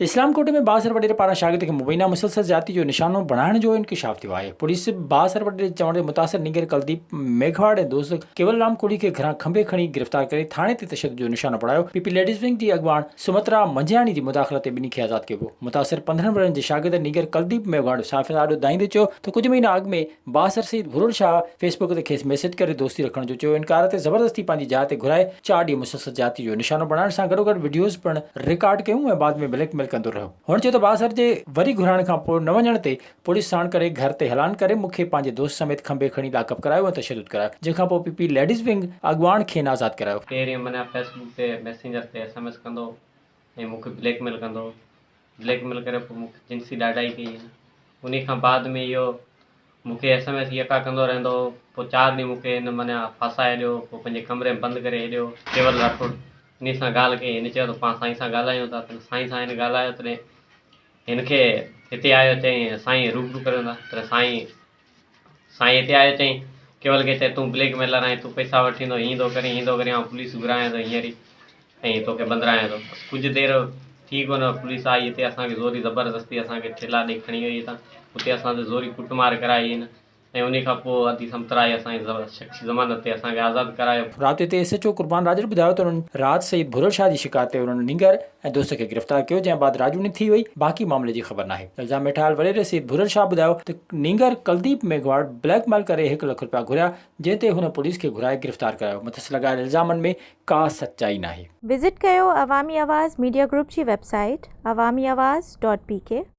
اسلام ڪوٽ ۾ بااثر وڏيري پاران شاگرد کي مبينا مسلسل زيادتي جو نشانو بڻائڻ جو انڪشاف ٿيو آهي. پوليس بااثر وڏيري جي چوڻ تي متاثر نينگر ڪلديپ ميگهواڙ ۽ دوست ڪيول رام ڪولهي کي گهران کنڀي کڻي گرفتار ڪري ٿاڻي تي تشدد جو نشانو بڻايو. پي پي ليڊيز ونگ جي اڳواڻ سمترا منجهياڻي جي مداخلت تي ٻنهي کي آزاد ڪيو ويو. متاثر 15 ورهين جي شاگرد نينگر ڪلديپ ميگهواڙ صحافين آڏو دانهيندي چيو ته ڪجهه مهينا اڳ ۾ بااثر سيد ڀورل شاهه فيس بڪ تي کيس ميسيج ڪري دوستي رکڻ جو چيو، انڪار تي زبردستي پنهنجي جاء تي گهرائي چار ڏينهن مسلسل زيادتي جو نشانو بڻائڻ سان گڏوگڏ وڊيوز پڻ رڪارڊ ڪيون ۽ بعد ۾ بليڪ ميل ڪندو رهيو. هن چيو ته بااثر جي وري گهرائڻ کان پوء نه وڃڻ تي پوليس ساڻ ڪري گهر تي هلان ڪري مون کي پنهنجي دوست سميت کنڀي کڻي لاڪ اپ ڪرايو ۽ تشدد ڪرايو جنهن کان پوء پي پي ليڊيز ونگ اڳواڻ کين آزاد ڪرايو. پهرين معنيٰ فيس بڪ تي ميسينجر تي ايس ايم ايس ڪندو ۽ مون کي بليڪ ميل ڪندو بليڪ ميل ڪري پوء مون کي جنسي ڏاڍائي ڪئي انهي کان بعد ۾ اهو مون کي ايس ايم ايس يڪا ڪندو رهندو هو پوء چار ڏينهن مون کي هن معنيٰ ڦاسائي هيڏيو پوء پنهنجي ڪمري ۾ بند ڪري هيڏيو ڪيول راٺوڙ انهي سان ڳالهه ڪئي هن چيو ته پاڻ سائين سان ڳالهايون ٿا تڏهن سائين سان هن ڳالهايو تڏهن هن کي هتي آيو چيائين سائين روبرو ڪريون ٿا تڏهن سائين سائين هتي آيو چيائين ڪيول کي چيائين تون بليڪ ميلر آهين تون پئسا وٺين ٿو هين ٿو ڪرين هين ٿو ڪرين آئون پوليس گهرايان ٿو هينئر ئي ۽ توکي بندرايان ٿو بس ڪجهه دير ٿي ڪونه پوليس آئي هتي اسان کي زوري زبردستي اسان کي ٺيلا ڏئي کڻي وئي هتان اتي اسان تي زوري ڪٽمار ڪرائي هن ۽ انهي کان پوء ادي سمترائي اسان جي شخصي ضمانت تي اسان کي آزاد ڪرايو. رابطي تي ايس ايڇ او قربان راڄڙ ٻڌايو ته انهن رات سيد ڀورل شاهه جي شڪايت تي انهن نينگر ۽ دوست کي گرفتار ڪيو جنهن بعد راڄوڻي ٿي وئي باقي معاملي جي خبر ناهي. الزام هيٺ آيل وڏيري سيد ڀورل شاهه ٻڌايو ته نينگر ڪلديپ ميگهواڙ بليڪ ميل ڪري هڪ لک رپيا گهريا جنهن تي هن پوليس کي گهرائي گرفتار ڪرايو مٿس لڳايل الزامن ۾ ڪا سچائي ناهي. وزٽ ڪيو عوامي آواز ميڊيا گروپ جي website Awami Awaz dot P K.